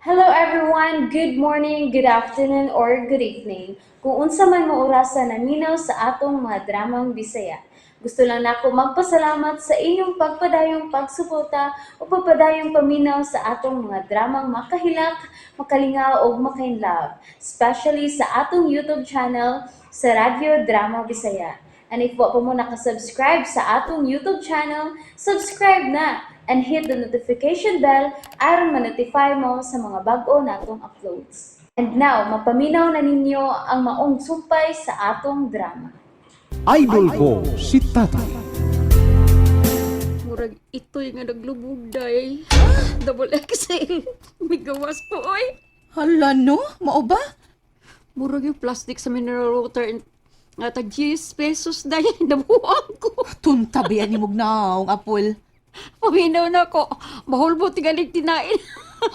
Hello everyone! Good morning, good afternoon, or good evening. Kung unsa man mo orasa naminaw sa atong mga dramang Bisaya. Gusto lang nako magpasalamat sa inyong pagpadayong pagsuporta o pagpadayong paminaw sa atong mga dramang makahilak, makalingaw ug makainlove, especially sa atong YouTube channel sa Radyo Drama Bisaya. And if wa pa mo nakasubscribe sa atong YouTube channel, subscribe na and hit the notification bell aron ma-notify mo sa mga bag-o natong uploads. And now, mapaminaw na ninyo ang maong sumpay sa atong drama. Idol ko si Tatay. Murag ito'y nga naglubog day. Double XL. Migawas ko, oy. Hala no? Mao ba? Murag yung plastic sa mineral water and nga tag 10 pesos day. Nabuang ko. Tunta ba yan ni Mugnaong, Apol? Paminaw na ko. Mahulbo tingalig tinain.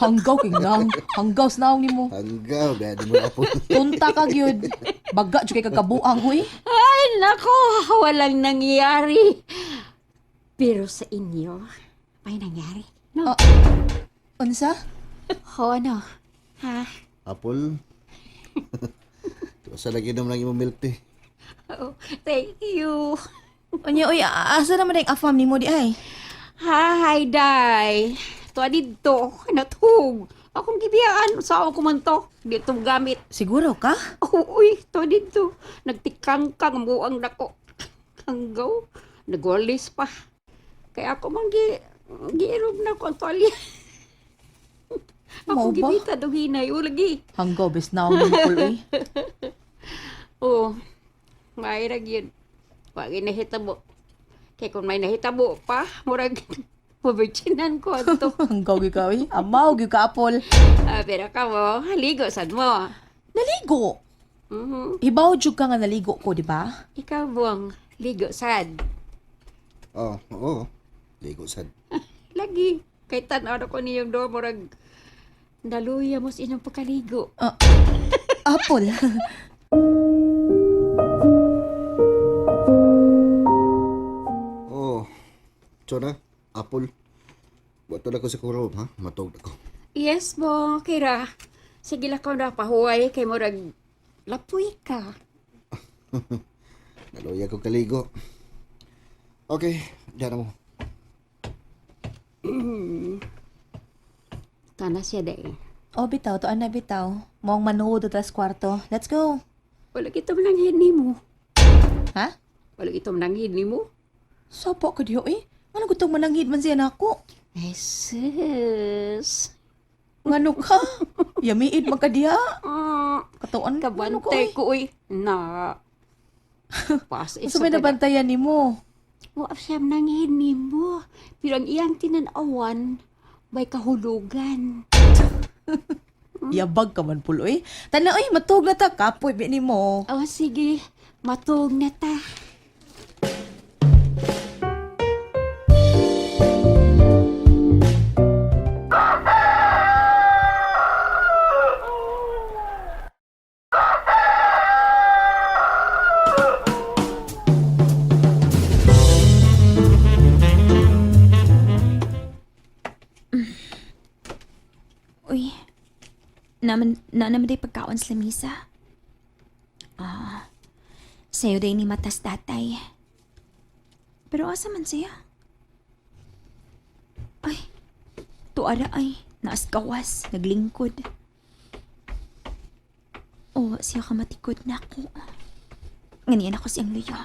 Hanggaw king lang. Hanggaw sa naong nimo. Hanggaw, gadi mo na po. Tunta ka gyud. Baga jud kay kagkabuang huy. Ay, nako. Walang nangyari. Pero sa inyo, may nangyari. No? Unsa? O ano? Ha? Apple. Tuwa lagi inom lang imong milk tea. Oh, thank you. Unya oy, asa naman ang afam nimo di ay? Hi, Day. Tuwa dito, natuhog. Akong gibiyaan, sa ako man to. Dito gamit. Siguro ka? Oh, uy, tuwa dito. Nagtikangkang buang dako. Hanggaw, nagwalis pa. Kaya ako man giirom na ko ang tuwalya. Mao Akong ba? gibita dong hinay, ulagi. Hanggaw bes naong nimo Apol oy. Oh, may yun. Wag nahitabo. Kaya kung may nahitabo pa, murag, mavirginan ko ato. Hanggaw gyud ka oy. Amaw gyud ka Apol. Ah, pero ka mo, ligo sad mo. Naligo. Mhm. Hibaw jud ka nga naligo ko, di ba? Ikaw, Buang, ligo sad. Oh, oo. Ligo sad. Lagi, kay tan-aw na ko niyong do, murag, naluya mo sa inyong pagkaligo. Apol. Oh. Chona, Apple. Buto na ko sa kurom, ha? Matog na ko. Yes, Bong, kira. Sige lang ko na pahuway, kay murag, lapuy ka. Naluya ko kaligo. Okay, diyan na mo. Tana siya day. Oh, bitaw, tuan na bitaw. Maong manuod atas kwarto. Let's go. Wala kita mananghid nimo. Ha? Wala kita mananghid nimo. Sopo ko diyo eh. Ano gutong mananghid man siya nako? Ay, sis. Ngano ka? Yamiid man ka diha. Katuan ano ko Kabantay eh. ko, uy. Na. Pas, Unsa may nabantayan nimo? Wa siya nanghid nimo. Pero ang iyang tinanawan, may kahulugan. Yabag ka man puloy. Tana oy, matug na ta kapoy bi nimo. Oh, sige. Matug na ta. Uy, naman, na naman day pagkaon sa lamisa. Ah, sa'yo day ni matas tatay. Pero asa man siya? Ay, tuara ay, naas kawas, naglingkod. Oh, siya ka matikod na ako. Nganiyan ako siyang luyo.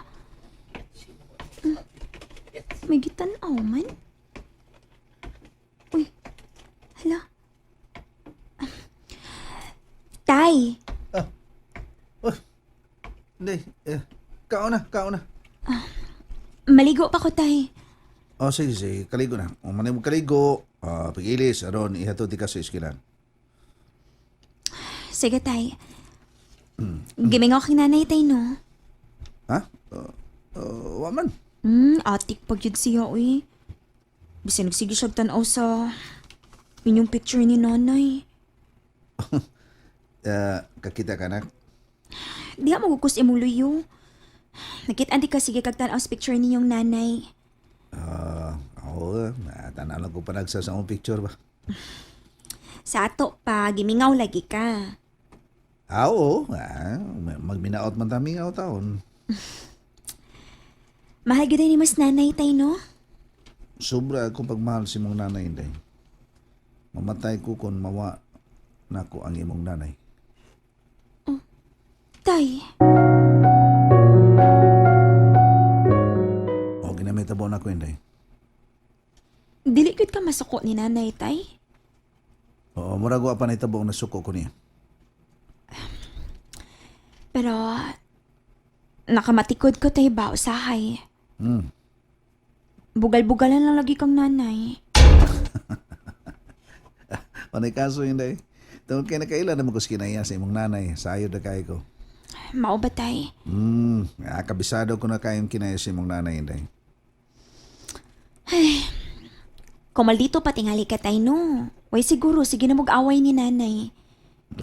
May gitan-aw man. Uy, hala. Tay! Hindi, eh, kao na, kao na. Maligo pa ko, Tay. Oh, sige, sige, kaligo na. Kung manay mo kaligo, pagilis, aron, ihatod di ka sa iskilan. Sige, Tay. Gimingaw kang nanay, Tay, no? Ha? Wa man. Atik pag yun siya, uy. Bisa nagsige siya tanaw sa inyong picture ni nanay. Kakita ka na. Di ha magukus imong luyo. Nakita di ka sige kag tanaw sa picture ninyong nanay. Oo, tanaw lang ko panagsa sa akong picture ba. Sa ato pa, gimingaw lagi ka. Ah, oo. Ah, magminaot man ta mingaw taon. Mahal gyud ni mas nanay tay, no? Sobra akong pagmahal sa imong nanay, Inday. Mamatay ko kung mawa nako ang imong nanay. Tay, O ginamitabo na ko, Inday. dili gyud ka masuko ni nanay, tay. Oo, murag wa pa nahitabo ang nasuko ko niya. Pero, nakamatikod ko tay ba, usahay. Bugal-bugalan lang lagi kang nanay. Panay kaso, Inday. Tungkol kay nakailan naman ko sa kinaya sa imong nanay. Sayo na kayo ko. Mao ba, tay? Kabisado ko na kayong kinaya sa imong nanay, Inday. Kung maldito patingali ka tay, no? Way siguro, sige na mag-away ni nanay.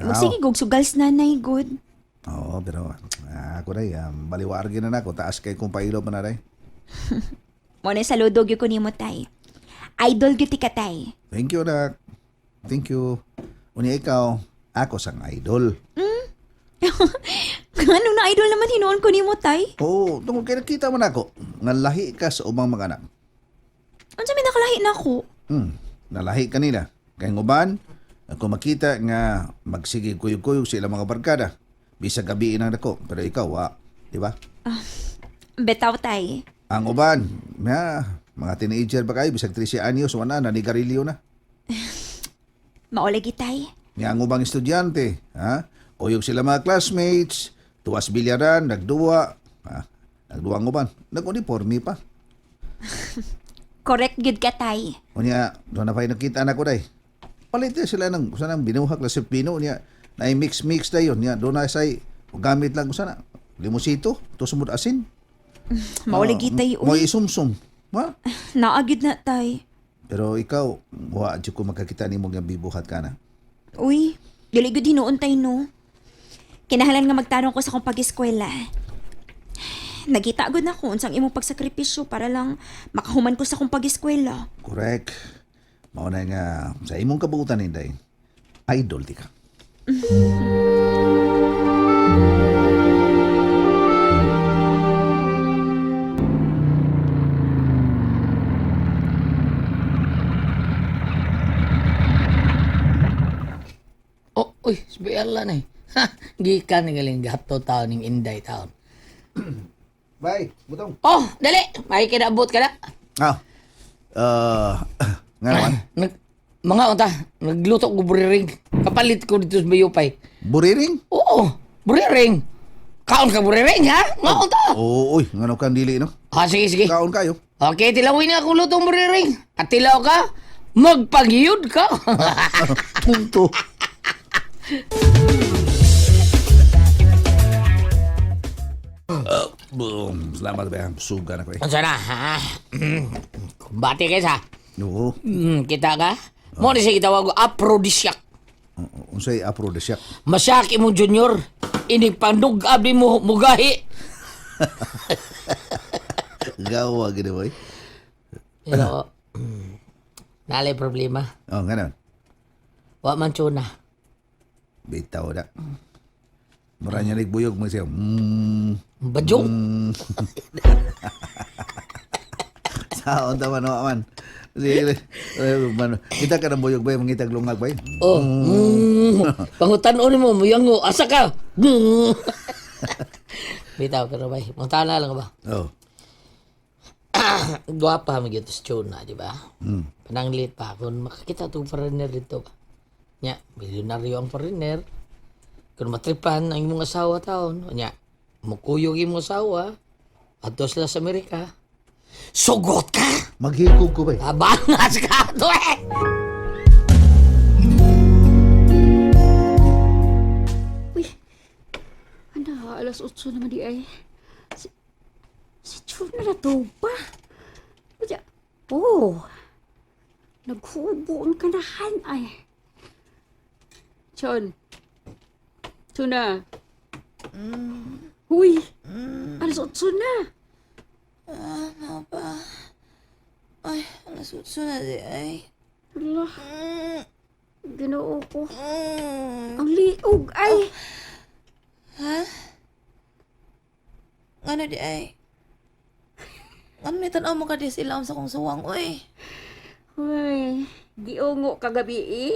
Aw. Sige, gug sugal sa nanay, good. Oo, pero ako day, baliwargin na nako. Taas kay kong pailo pa na day. Mo na saludo gyud ko nimo, tay. Idol gyud ti ka, tay. Thank you, nak. Thank you. Unya ikaw, ako sang idol. Anong na idol naman hinuon ko nimo, tay? Oo, tungkol kay nakita mo nako, nga lahi ka sa ubang mga anak. Unsa may nakalahi na ako? Nalahi kanila. Kay nguban, ako makita nga magsige kuyog-kuyog sa ilang mga barkada. Bisag gabi ang dako, pero ikaw wa, di ba? Betaw, tay. Ang uban, ya, mga teenager ba kayo, bisag 13 anyos, wala na, nanigarilyo na. Maulagi, tay. Nga ang ubang estudyante, ha? Kuyog sila mga classmates, tuwas bilyaran, nagduwa, ha? Nagduwa ang uban, nag-uniforme pa. Correct gyud ka, tay. Unya, doon na pa nakita na ko day. Palit na sila ng sana binuhak na sa pino niya. Na mix mix na yun niya. Doon na say gamit lang ko sana. Limosito, to sumud asin. Maulagi, tay. Mo Uy, isumsum. Ma? naa gyud na, tay. Pero ikaw, wa jud ko makakita nimo nga bibuhat ka na. Uy, dili gyud hinuon tay no. Kinahanglan nga magtarong ko sa akong pag-eskwela. Nagita gud na ko unsang imong pagsakripisyo para lang makahuman ko sa akong pag-eskwela. Correct. Mao na nga sa imong kabuutan inday. Idol di ka. Oh, uy, sabi na eh. Ha, gikan ni galing gato taon ning Inday taon. Bye, butong. Oh, dali, may kinaabot ka na. Ah. Nga naman. Nag, mga unta, nagluto ko buriring. Kapalit ko dito sa Bayupay. Buriring? Oo, buriring. Kaon ka buriring, ha? Mga unta. Oo, oy, ngano kang dili no? Ah, sige, sige. Kaon kayo. Okay, tilawin na akong lutong buriring. At tilaw ka, magpagiyod ka. Punto. Boom. Salamat ba? Suga na ko eh. Ano na, ha? Kumbate kayo sa. Oo. Kita ka? Mo ni siya gitawag ko, aphrodisiac. Oo, Unsay aphrodisiac? Masak imong junior, inig pandug abdi mo mugahi. Gawa gini boy. Pero nalay problema. Oh, nganon. Wa man tuna. Bitaw na. Mura niya nagbuyog mo siya. Badyong. Saon ta man wa man. Sige, man. Kita ka ng buyog bay, mangitag lungag bay. Oh. Pangutan-on mo muyango asa ka. Bitaw pero bay. Mutana lang ba. Oh. Gwapa man gyud si tuna, di ba? Pananglit pa kung makakita tong foreigner dito ba. Nya, milyonaryo ang foreigner. Kung matripan ang imong asawa taon, nya, mukuyog imong asawa, adto sila sa Amerika. Sugot ka! Maghikog ko bay. Abangas ka to eh! Uy, ana, 8:00 naman di ay. Si Chuna na to ba? Uy, oh, naghubo ang kanahan ay. Chon, Chuna. Uy, 8:00 na. Ano ba? Ay, 8:00 na di ay. Ala, Ginoo ko. Ang liog ay. Ha? Ngano di ay? Ngano ni tan-aw mo ka di sila sa kong suwang, uy? Uy, giungo kagabi eh.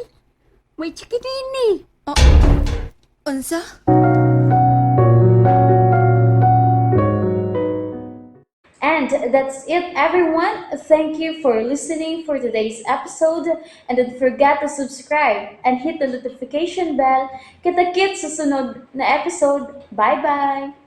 May chikinini. Oh, unsa? And that's it, everyone. Thank you for listening for today's episode. And don't forget to subscribe and hit the notification bell. Kita-kits sa sunod na episode. Bye-bye!